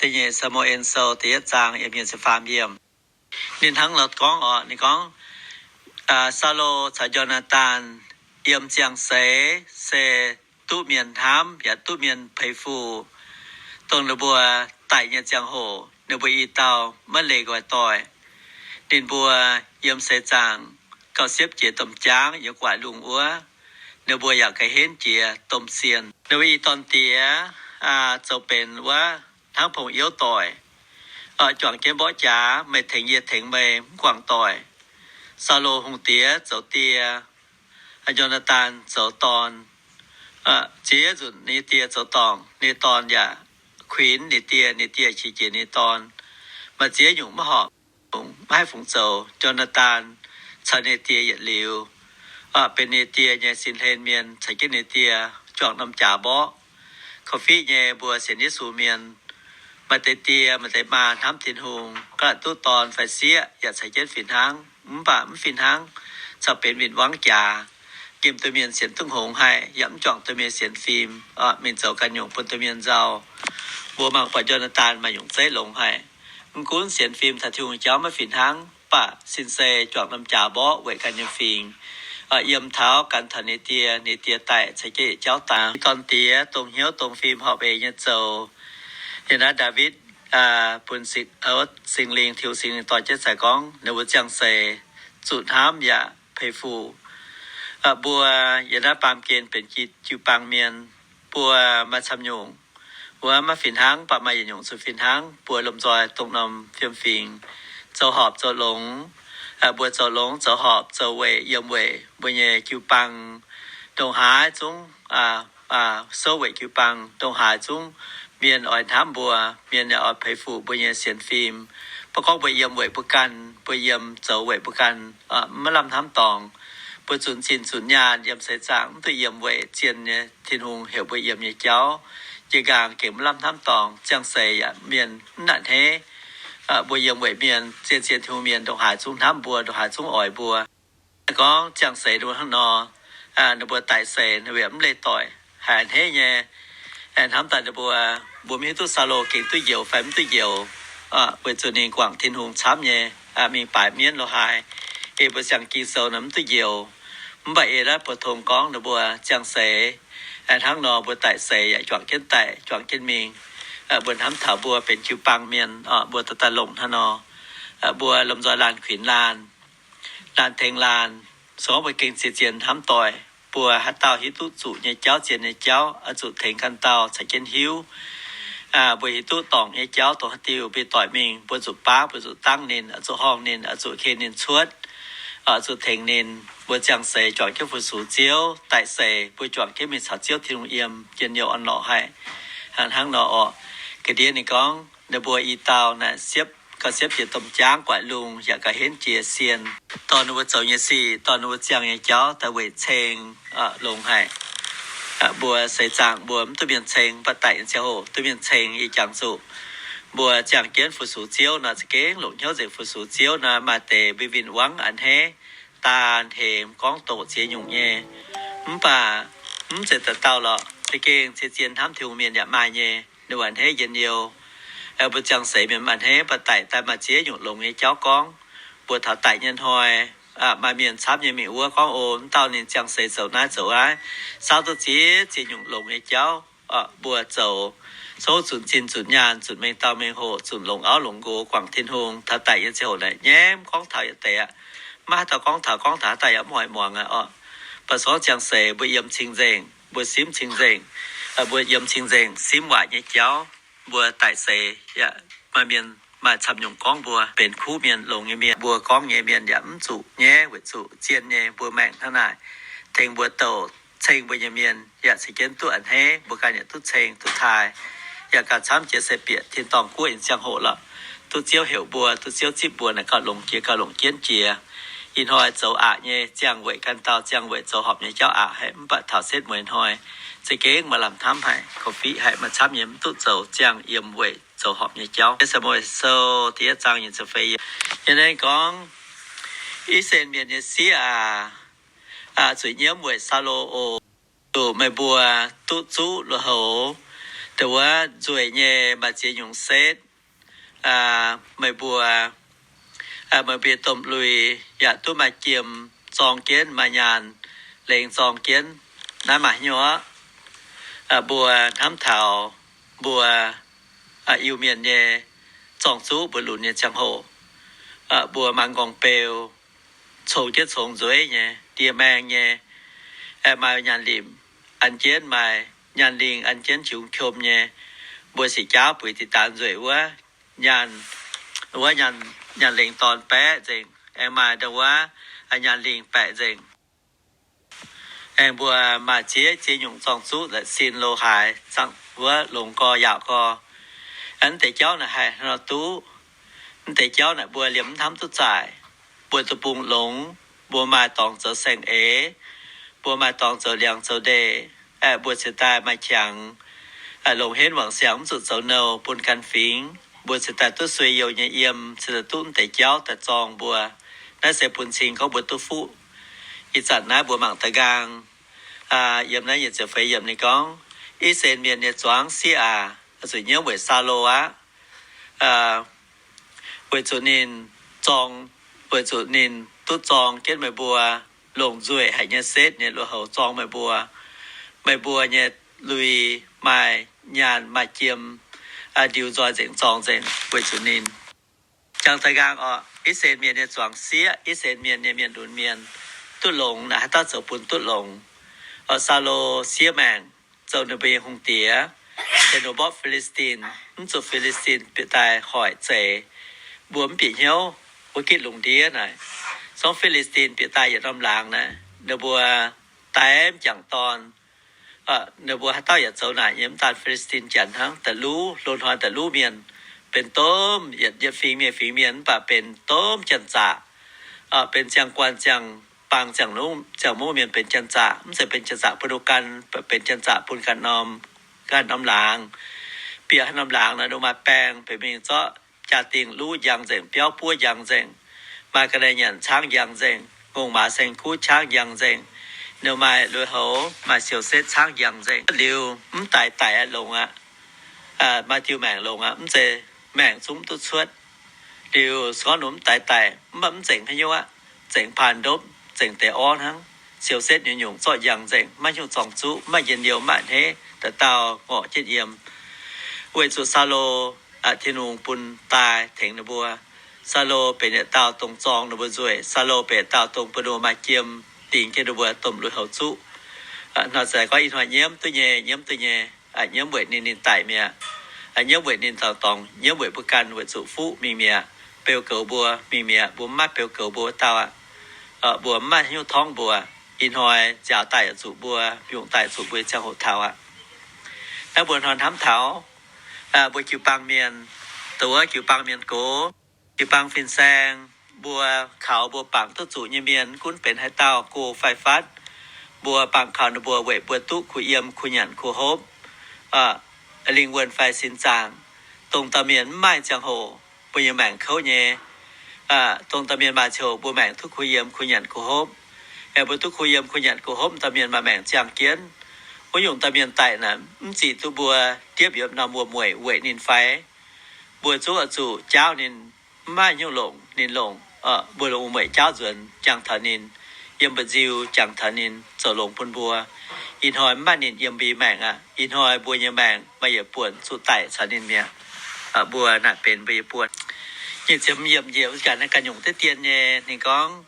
Da'nyeic Saa^mu^en Sou da'yietv zaang yiem hmien ziepc faam yiem. Ninh hnangv nor gorngv oc, ninh gorngv, Saulo caux Yo^naa^tan yiem ziangh seix se duqv mienh hnamv yaac duqv mienh peix fuc. Dongh ninh mbuo daic nyei ziangh hoc, ninh mbuo i dauh maiv leih nqoi doic. Ninh mbuo yiem seix zaangc gauh siepv jiex domh jaangv yiem gu'nguaaic lungh wuov, ninh mbuo yaac ga'henv jiex domh sienh. Ninh mbuo i dorn diex zoux benx wuov hnangv pong youv doic, juangc jienv mborqv jaax, meih tengx yie tengx meih, mv guangc doic. Saulo hungh diex zoux die, Yo^naa^tan zoux dorn. Ziex nzunc ninh die zoux dorngc, ninh dorn yaac kuinx ninh die, ninh die qiex jiez ninh dorn. Maaih ziex nyungc maiv horpc, maiv haih fungx zoux. Yo^naa^tan caux ninh die yietc liuz, benx ninh die nyei sin hlen mienh, caux jienv ninh die juangc norm jaax mborqv. Korv-fiqv nyei mbuo sienx Yesu mienh, maaih deix die maaih deix maa hnamv Tin-Hungh, ganh duqv dorn fai sieqv yaac caux jienv fih hnangv, mv baac mv fih hnangv, corc benx win-wangv jaax. Nqemh duqv mienh sienx duqv hngongx haic, yaac mv juangc duqv mienh sienx fim, mingh zoux ganh nyungc bun duqv mienh nzauh. Mbuo mangc buatc Yo^naa^tan maaih nyungc zeiv longx haic. Mv gunv sienx fim taux Tin-Hungh jauv maiv fih hnangv, mv baac sin-sei juangc norm jaax mborqv weic ganh nyei fingx, yiem taux gan taux ninh die, ninh die daic caux jienv yietc jauv daaih. Dorn diex dongh hnyouv dongh fim horpc eix nyei zoux. Yiem naaiv Ndaawitv bun Singx Lingh, Tin-Hungh Singx Lingh dorh jienv caux gorngv ninh mbuo ziangh seix zuqc hnamv yaac peix fuc. Mbuo yiem naaiv baamh gen benx jiu-baang mienh, mbuo maaih camv nyungc, mbuo maiv fih hnangv, mv baac maaih yietc nyungc zuqc fih hnangv. Mbuo lomh nzoih dongh norm fiem-fingx zoux horpc zoux longx. Mbuo zoux longx zoux horpc zoux weic yiem weic mbuo nyei jiu-baang ndongc haaix zungv, souv weic jiu-baang ndongc haaix zungv mienh oix hnamv mbuo, mienh yaac oix peix fuc mbuo nyei sienx fim. Mv baac gorngv mbuo yiem weic mbuo ganh, mbuo yiem zoux weic mbuo ganh, maiv lamh hnamv dorngc. Mbuo zunc zinh zunc nyaanh yiem seix zaangc mv duqv yiem weic zien nyei Tin-Hungh heuc mbuo yiem nyei jauv. Njiec nqaang gengh maiv lamh hnamv dorngc, ziangh seix yaac mienh mv a'hneiv. Mbuo yiem weic mienh, zien-zien Tin-Hungh mienh ndongc haaix zungv hnamv mbuo, ndongc haaix zungv oix mbuo. Gorngv ziangh seix ninh mbuo hnangv nor, ninh mbuo daic seix ninh mbuo yaac mv leih doic, haiz a'hneiv nyei. Hnamv daaih ninh mbuo, mbuo maiv hiuv duqv Saulo gengh duqv njoux fai mv duqv njoux, weic zuqc ninh guangc Tin-Hungh camv nyei, mingh baaix mienv lo haaix. Ei mbuo siang Ging-Sou naaiv mv duqv njoux. Mv baac ei naaiv mbuo tong gorngv ninh mbuo ziangh seix hnangv nor, mbuo daic seix yaac juangc jienv daic, juangc jienv mingh. Mbuo hnamv taux mbuo benx jiu-baang mienh, mbuo daaih daaih longc hnangv nor. Mbuo lomh nzoih laanh kuinx laanh, laanh tengx laanh. Sou mbuo gengh zien-zien hnamv doic, mbuo haaix dauh hiuv duqv zuqc nyei jauv, zien nyei jauv, oix zuqc tengx ganh dauh caux jienv hiuv. Mbuo hiuv duqv dorngc nyei jauv dongh haaix diuh mbuo doic mingh, mbuo zuqc baav, mbuo zuqc dangv ninh, oix zuqc horngh ninh, oix zuqc ken ninh cuotv, oix zuqc tengx ninh. Mbuo ziangh seix juangc jienv fu-sux Ziouv, daic seix mbuo juangc jienv mingh caux Ziouv Tin-Hungh yiem, njien-youh orn-lorqc haic. Hnangv nor orqc, ga'ndiev ninh gorngv, ninh mbuo i dauh naaic siepv, gauh siepv jiex domh jaangv guaaic lungh, yaac gauh henv jiex sienh. Dorh ninh mbuo zoux nyei sic, dorh ninh mbuo ziangh nyei jauv daaih weic ceng, longx haic. Mbuo seix zaangc mbuo mv duqv mienh ceng, mv baac daic nyei ziangh hoc duqv mienh ceng, ih jangx zuqc. Mbuo ziangh jienv fu-sux Ziouv nor, za'gengh longc hnyouv nzengc fu-sux Ziouv nor, maaih deix mbuo win-wangv a'hneiv, daan hemx gorngv doqc ziex nyungc nyei. Mv baac mv zeiz dauh dauh lorqc, za'gengh zien-zien hnamv Tin-Hungh mienh yaac maaih nyei. Ninh mbuo a'hneiv njien-youh. Mbuo ziangh seix mienh mv a'hneiv, mv baac daic daaih maaih ziex nyungc longx nyei jauv gorngv. Mbuo taux daic nyei hnoi, maaih mienh camv nyei mingh wuov gorngv, O, mv dauh ninh ziangh seix zoux naaiv zoux naaiv, saauv duqv ziex, ziex nyungc longx nyei jauv. Mbuo zoux, souv zunc zinh zunc nyaanh, zunc mengh dauh mengh hoc, zunc longc auv longc nqox guangc Tin-Hungh, taux daic nyei ziangh hoc naaic nyei mv gorngv taux yietc deix aqv. Maiv haaix dauh gorngv taux, gorngv taux haaix dauh yaac mv oix muangx aqv orqc. Mv baac song ziangh seix mbuo yiem cing-nzengc, mbuo simv cing-nzengc, mbuo yiem cing-nzengc simv waaic nyei jauv. Mbuo daic seix yaac maaih mienh, maaih camv nyungc gorngv mbuo benx kuv mienh, longx nyei mienh, mbuo gorngv nyei mienh yaac mv zuqc nyaiv weic zuqc zien nyei mbuo maengc hnangv naaic. Tengx mbuo douc ceng mbuo nyei mienh yaac ceix jienv duqv a'hneiv, mbuo ganh yaac duqv ceng duqv taaih, yaac gauh camv jiex se bieqc tin-dorngh guoqv nyei ziangh hoc lorqc. Duqv Ziouv heuc mbuo, duqv Ziouv zipv mbuo naaic gauh longx jiex, gauh longc jienv jiex. Ih hnoi zoux aqc nyei, ziangh weic ganh dauh, ziangh weic zoux horpc nyei jauv aqc haic, mv baac taux setv mueiz hnoi za'gengh maaih lamh hnamv haic, korv-fiqv haic, maaih camv nyei mv duqv zoux ziangh yiem weic zoux horpc nyei jauv. Saa^mu^en Sou da'yietv zaang nyei ziepc feix yiem. Yiem naaiv gorngv, I^saa^laa^en Mienh nyei sieqv aac, zuqc nyiemv weic Saulo oc. Zuqc meih mbuo duqv zuqv lui-houx, Dongh wuov nzueic nyei maaih ziex nyungc setv. Meih mbuo, meih mbuo domh lui yaac duqv maaih jiem zorng jienv, maaih nyaanh lengx zorng jienv. Naaiv maaih hnyouv, mbuo hnamv taux mbuo Iu-Mienh nyei zorng-zuqv mbuo lunx nyei ziangh hoc, mbuo maaih m'nqorngv beu congx jienv congx nzueic nyei, ndie-maeng nyei, maaih nyaanh limc an jienv, maaih nyaanh lingh an jienv qiex qom nyei. Mbuo sic jaauv buix diqc daanz nzueic wuov, nyaanh, wuov nyaanh lengh dorn baeqv nzengc, aengx maaih ndongc wuov nyaanh lingh baeqc nzengc. Aengx mbuo maaih ziex, ziex nyungc zorng-zuqv la'sin lo haaix, wuov longx gorx yaauc gorx. Mv deix jauv naaic haih nor duqv. Mv deix jauv naaic mbuo liemh mv hnamv duqv zaaic. Mbuo deic-bung longx, mbuo maaih dorngx zoux saeng-eix, mbuo maaih dorngx zoux liangx zoux ndeic, mbuo cingx daaih maaih qangx longc henv wangc siangx mv zuqc zoux nouh bun ganh fingx. Mbuo cingx daaih duqv sueih youh nyei yiem, cingx daaih duqv mv deix jauv daaih zorng mbuo. Naaiv se bun cing gorngv mbuo duqv fuqv. Ih zanc naaiv mbuo mangc da'nqaang yiem naaiv yietc ziepc feix yiemc ninh gorngv, I^saa^laa^en Mienh nyei zuangx sieqv aac, zuqc nyiemv weic Saulo aqv. Weic zuqc ninh zorng, weic zuqc ninh duqv zorng jienv meih mbuo longc nzueic haic nyei setv nyei lui-houx zorng meih mbuo. Meih mbuo nyei lui maaih nyaanh maaih jiem ndiux nzoih nzengc zorng nzengc weic zuqc ninh. Jangx da'nqaang orqc, I^saa^laa^en Mienh nyei zuangx sieqv, I^saa^laa^en Mienh nyei mienh lunx mienh duqv longx naaic, haaix dauh zoux bun duqv longx? Saulo siev maengc zoux ninh mbuo nyei hungh diex, tengx ninh mborqv Fi^li^saa^tin, mv zuqc Fi^li^saa^tin bieqc daaih hoic zeix, mbuo mv bieqc hnyouv wuov gitv lungh ndiev naaic. Zorngv Fi^li^saa^tin bieqc daaih yietc norm laangz naaic, ninh mbuo daix m'jangc dorn. Ninh mbuo haaix dauh yaac zoux naaic nyei, mv daan Fi^li^saa^tin Janx hnangv. Da'luv, loz-hnoi da'luv mienh benx domh yietc, yietc fingx mienh, fingx mienh, mv baac benx domh janx-zaqc, benx ziangh guanh ziangh bang ziangh, ziangh mungv mienh benx janx-zaqc. Mv zeiz benx janx-zaqc bun ninh ganh, benx janx-zaqc bun ganh norm, ganh norm laangz. Bieqc haaix norm laangz naaic, ninh maaih baeng, benx mingh zorqv jaa-dingh luv njang nzengc, biauv buov njang nzengc, maaih ga'naaiv nyanc caangv njang nzengc, ngongh maaz saeng-kuv caangv njang nzengc, ninh maaih lui-houx, maaih siou setv caangv njang nzengc. Liuz mv daic daic aqv, longx aqv. Maaih diuh maengc longx aqv, mv zeiz maengc zungv duqv cuotv. Liuz se gorngv ninh mv daic daic, mv baac mv zengc haaix nyungc aqv. Zengc paanh ndopv, zengc deix orv hnangv. Siou setv nyei nyungc zorqv njang nzengc, maiv nyungc zorng-zuqv, maiv njien-youh, maiv a'hneiv, dauh dauh ngorc jienv yiem. Weic zuqc Saulo, Tin-Hungh bun daaih tengx ninh mbuo. Saulo benx yietc dauh dongh zorng ninh mbuo nzueic. Saulo benx yietc dauh dongh bun ninh mbuo maaih jiem, dingc jienv ninh mbuo domh lui-houx zuqv. Hnoi-hnoi gorngv ih hnoi nyiemv duqv nyei, nyiemv duqv nyei, nyiemv weic ninh, ninh daic mi'aqv. Nyiemv weic ninh dorngx, nyiemv weic mbuo ganh weic zuqc fuqv mingh mi'aqv, beu goux mbuo mingh mi'aqv. Mbuo mv maaih beu goux mbuo wuov dauh aqv. Mbuo mv maaih haaix nyungc torngv mbuo. Ih hnoi nziaaux daaih yaac zuqc mbuo, mbiungc daaih zuqc mbuo nyei ziangh hoc taux aqv. Naaiv mbuo hnoi hnamv taux mbuo jiu-baang mienh, dongh wuov jiu-baang mienh gox, jiu-baang fin-saeng, mbuo kaux mbuo bangc duqv zuqc nyei mienh, mv gunv benx haaix dauh go fai fatv, mbuo bangc kaux ninh mbuo weic mbuo duqv kuh yiem, kuh nyanc, kuh hopv, lingh wuonh fai sin zaangc. Dongh dauh mienh mv maaih ziangh hoc, mbuo nyei maengc kouv nyei. Dongh dauh mienh maaih ziangh hoc, mbuo maengc duqv kuh yiem, kuh nyanc, kuh hopv. Aengx mbuo duqv kuh yiem, kuh nyanc, kuh hopv, dauh mienh maaih maengc ziangh jienv. Wuov nyungc dauh mienh daic naaic, mv zic duqv mbuo diepv yietc norm wuom-mueic weic ninh fai? Mbuo zungv oix zuqc jaauv ninh, mv maaih haaix nyungc longc ninh longc. Mbuo longc wuom-mueic jaauv nzuonx, jangx taux ninh, yiem mba'nziu jangx taux ninh zoux longx bun mbuo. Ih hnoi mv maaih ninh yiem mbuo maengc aqv. Ih hnoi mbuo nyei maengc maaih yietc buonc zuqc daic caux ninh mi'aqv. Mbuo naaic benx mbuo nyei buonc. Nyic ziepc yiemc njiec ganh, ganh nyungc deix dien nyei. Ninh gorngv,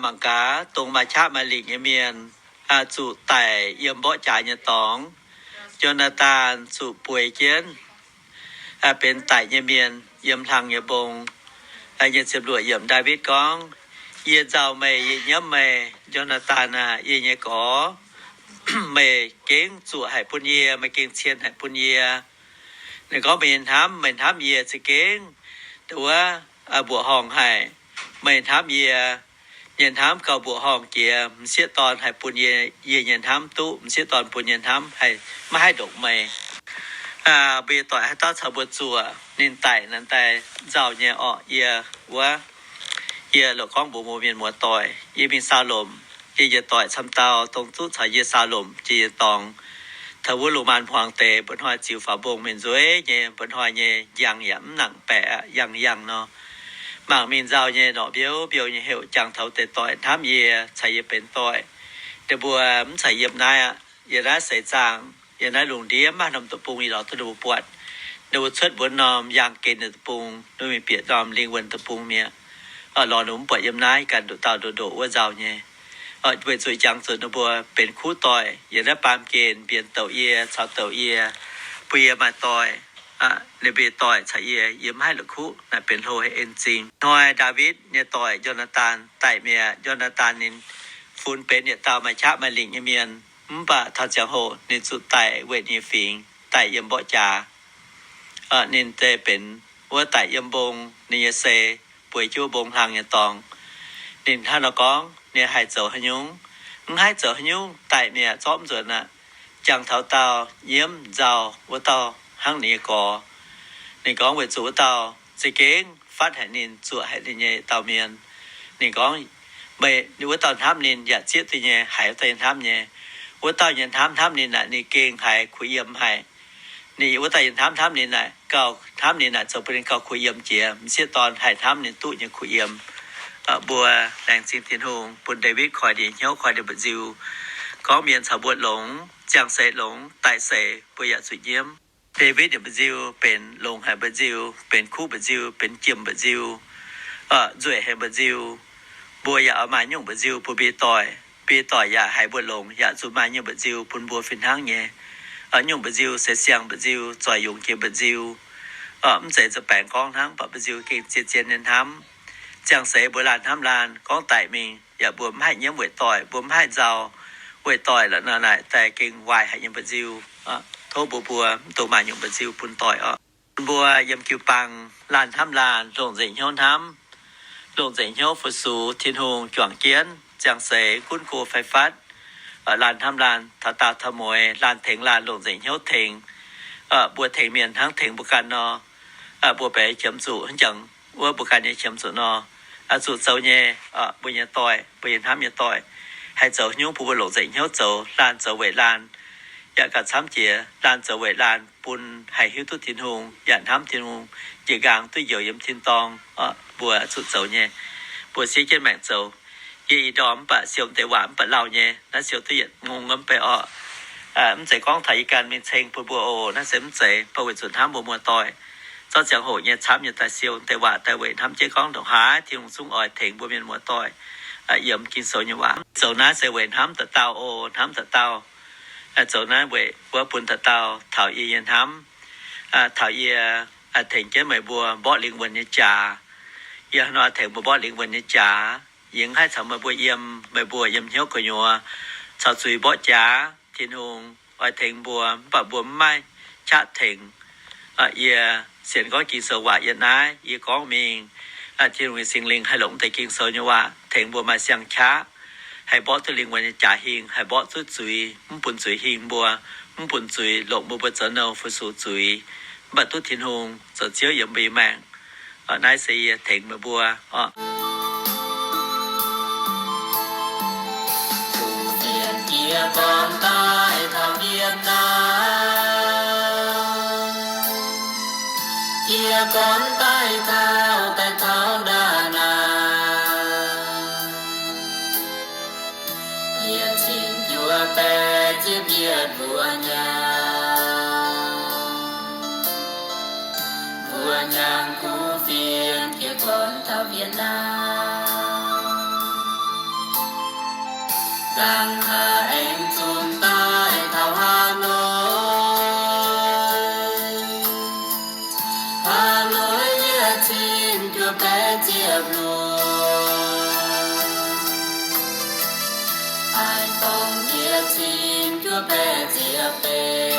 mangc gaax, dongh maaih qaqv maaih lingc nyei mienh zuqc daic yiem mborqv jaax nyei dorngx. Yo^naa^taan zuqc bueix jienv benx daic nyei mienh yiem hlang nyei mbong. Nyic ziepc luoqc yiemc, Ndaawitv gorngv, Yie nzauh meih, yie nyiemv meih, Yo^naa^taan aac, yie nyei gorx, meih gengh zuoqc haic bun yie, meih gengh cien haic bun yie. Ninh gorngv, Meih nyei hnamv, meih hnamv yie za'gengh dongh wuov mbuoqc horngh haic. Meih hnamv yie nyei hnamv gauh mbuoqc horngh jiex, m'sieqv dorn haih bun yie, yie nyei hnamv duqv, m'sieqv dorn bun nyei hnamv haih maiv haih ndongc meih. Mbuo yie doic haaix dauh caux mbuo zuoqc, ninh daic naaic daaih nzauh nyei orqc. Yie wuov, yie loc gorngv mbuox mbuo mienh muoz-doic, yie mingh saau lomc, yie nyei doic camv dauh dongh zuqv caux yie saau lomc jiex nyei dorngx. Taux wuov Loz-Maan Hmuangx deix, mba'hnoi ziux faaux mbong mingh nzueic nyei, mba'hnoi nyei njang yaac mv nangc baeqc aqv, yangh yangh nor. Mangc mingh nzauh nyei, norqc mbiouv mbiouh nyei heuc, jangx taux deix doic hnamv yie, caux yie benx doic. Ninh mbuo mv caux yiem naaiv aqv. Yiem naaiv seix zaangh, yiem naaiv lungh ndiev maiv maaih norm deic-bung yie lorz duqv ninh mbuo buatc. Ninh mbuo cuotv mbuo norm yaangh gen ninh deic-bung, ninh mbuo mingh bieqc norm lingh wuonh deic-bung mi'aqv. Lorz ninh mbuo mv buatc yiem naaiv, ganh nduqc dauh ndoqc ndoqc wuov nzauh nyei. Weic zuqc jangx zuqc ninh mbuo benx kuv doic, yiem naaiv baamh gen mbienx douc yie, caux douc yie, bun yie maaih doic. Ninh mbuo doic caux yie, yie mv haih la'kuqv, naaic benx hlo haic en zingh. Hnoi Ndaawitv nyei doic Yo^naa^taan daic mi'aqv. Yo^naa^taan ninh funx benx yietc dauh maaih qaqv maaih lingc nyei mienh, mv baac taux ziangh hoc ninh zuqc daic weic ninh nyei fingx, daic yiem mborqv jaax. Ninh se benx wuov daic yiem mbong, ninh nyei sei bueix jienv wuov mbong hlang nyei dorngx. Ninh hnangv nor gorngv, ninh haih zoux haaix nyungc? Mv haih zoux haaix nyungc, daic mi'aqv, zorqv mv nzuonx aqv. Jangx taux dauh nyiemv nzauh wuov dauh hnangv ninh nyei gorx. Ninh gorngv weic zuqc wuov dauh za'gengh fatv haic ninh, zuoqc haic ninh nyei dauh mienh. Ninh gorngv, meih, wuov dauh hnamv ninh yaac zieqv duqv nyei, haiz wuov dauh nyei hnamv nyei. Wuov dauh nyei hnamv hnamv ninh naaic, ninh gengh haiz kuh yiem haic. Ninh wuov dauh nyei hnamv hnamv ninh naaic, gauh hnamv ninh naaic zoux bun ninh gauh kuh yiem jiex, m'sieqv dorn haih hnamv ninh duqv nyei kuh yiem. Mbuo laengz zingh Tin-Hungh bun Ndaawitv koi ninh nyei hnyouv, koi ninh mba'nziu. Gorngv mienh caux mbuo longx, ziangh seix longx, daic seix mbuo yaac zuqc nyiemv. Ndaawitv ninh mba'nziu benx longx haic mba'nziu, benx kuv mba'nziu, benx jiem mba'nziu, nzueic haic mba'nziu. Mbuo yaac oix maaih nyungc mba'nziu bun mbuo doic. Mbuo doic yaac haiz mbuo longx yaac zuqc maaih nyungc mba'nziu bun mbuo fih hnangv nyei. Nyungc mba'nziu se siang mba'nziu, zoih yungz jiex mba'nziu. Mv zeiz nza'baengx gorngv hnangv, mv baac mba'nziu gengh zien-zien nyei hnamv. Ziangh seix mbuo laanh hnamv laanh, gorngv daic mingh yaac mbuo mv haih nyiemv weic doic, mbuo mv haih nzauh weic doic lorqc nor, naaic daaih gengh waaic haic nyei mba'nziu. Tov mbuo, mbuo mv dungx maaih nyungc mba'nziu bun doic oc. Mbuo yiem jiu-baang laanh hnamv laanh, longc nzengc hnyouv hnamv, longc nzengc hnyouv fu-sux Tin-Hungh juangc jienv ziangh seix gunv go fai fatv. Laanh hnamv laanh, taux daauh taux mueiz, laanh tengx laanh longc nzengc hnyouv tengx. Mbuo tengx mienh hnangv tengx mbuo ganh nor. Mbuo benx qiemx zuqc hnangv jangx wuov mbuo ganh nyei qiemx zuqc nor, zuqc zoux nyei, mbuo nyei doic, mbuo nyei hnamv nyei doic, haih zoux haaix nyungc bun mbuo longc nzengc hnyouv zoux, laanh zoux weic laanh, yaac gauh camv jiex laanh zoux weic laanh bun haih hiuv duqv Tin-Hungh yaac hnamv Tin-Hungh, njiec nqaang duqv njoux yiem tin-dorngh. Mbuo zuqc zoux nyei, mbuo siev jienv maengc zoux. Yie ih ndorm mv baac siou deix waac mv baac lauh nyei, naaiv siou duqv yietc ngongh mv bei orqc. Mv zeiz gorngv taux yie ganh mingh ceng bun mbuo oc, naaiv se mv zeiz, mv baac weic zuqc hnamv mbuo muoz-doic. Zorqv ziangh hoc nyei camv nyei daaih siou deix waac daaih weic hnamv jienv gorngv ndongc haaix Tin-Hungh zungv oix tengx mbuo mienh muoz-doic yiem Ging-Sou nyei waac. Zoux naaiv se weic hnamv dauh dauh oc, hnamv dauh dauh. Zoux naaiv weic wuov bun dauh dauh taux yie nyei hnamv, taux yie tengx jienv meih mbuo mborqv lingh wuonh nyei jaax. Yie hnoi tengx mbuo mborqv lingh wuonh nyei jaax, yie mv haih caux meih mbuo yiem, meih mbuo yiem hnyouv gu'nyuoz caux zuiz mborqv jaax. Tin-Hungh oix tengx mbuo, mv baac mbuo mv maaih qaqv tengx. Yie sienx gorngv Ging-Sou waac yiem naaiv, yie gorngv mingh, Tin-Hungh nyei Singx Lingh haih longc deix Ging-Sou nyei waac tengx mbuo maaih siang-qaqv, haih mborqv duqv lingh wuonh nyei jaax hingh, haih mborqv duqv zuiz, mv bun zuiz hingh mbuo, mv bun zuiz longc mbuo, mbuo zoux nouh fu-sux zuiz, mv baac duqv Tin-Hungh zoux Ziouv yiem mbuo nyei maengc. Naaiv se yie tengx meih mbuo oc. Fienx jiex gorn daaih taux Việt Nam, jiex gorn daaih taux, daaih taux Đà Nẵng. Yie cin juov baeqv ziepc yietv mbuo nyei, mbuo nyei kuv fienx jiex gorn taux Việt Nam. Dangh haaix aengx zunc daaih taux Hà Nội, Hà Nội yie cin juov baeqv ziepc luoqc, Hải Phòng yie cin juov baeqv ziepc betv,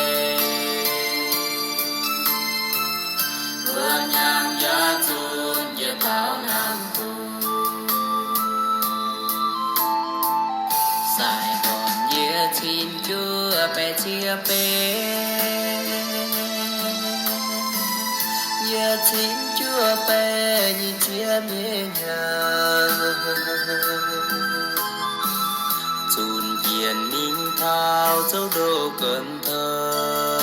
mbuo nyei yaac zunc jiex taux Nam Sài Gòn yie cin juov baeqv ziepc betv, yie cin juov baeqv nyic ziepc nyeic hnyangx, zunc Mienh mingh taux zouv ndoqv Cần Thơ,